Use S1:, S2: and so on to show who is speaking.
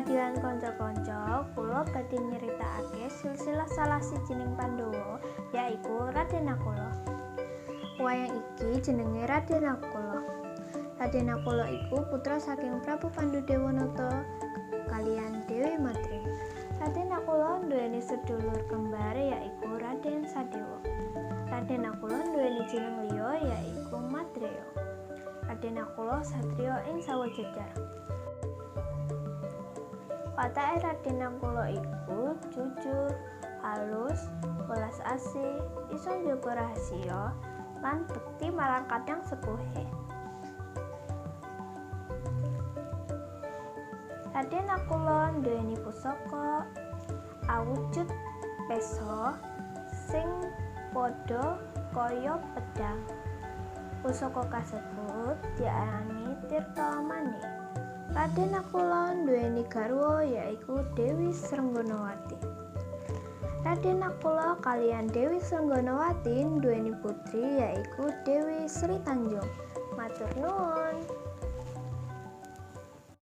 S1: Keadilan kanca-kanca, kula badhe nyeritakake silsilah salah sijining Pandhawa, yaiku Raden Nakula. Wayang iki jenenge Raden Nakula. Raden Nakula iku putra saking Prabu Pandudewanata kaliyan Dewi Madrim. Raden Nakula nduweni sedulur kembar yaiku Raden Sadewa. Raden Nakula nduweni jeneng liya yaiku Madreya. Raden Nakula satriya ing sawojajar. Watake Raden Nakula iku jujur, halus, welas asih, iso njaga rahasia, lan bekti marang kadang sepuhe. Raden Nakula nduweni pusaka awujud péso sing padha kaya pedhang. Pusaka kasebut diarani Tirta Manik. Raden Nakula nduweni garwa yaiku Dewi Srenggonawati. Raden Nakula kaliyan Dewi Srenggonawati nduweni putri yaiku Dewi Sri Tanjung. Matur nuwun.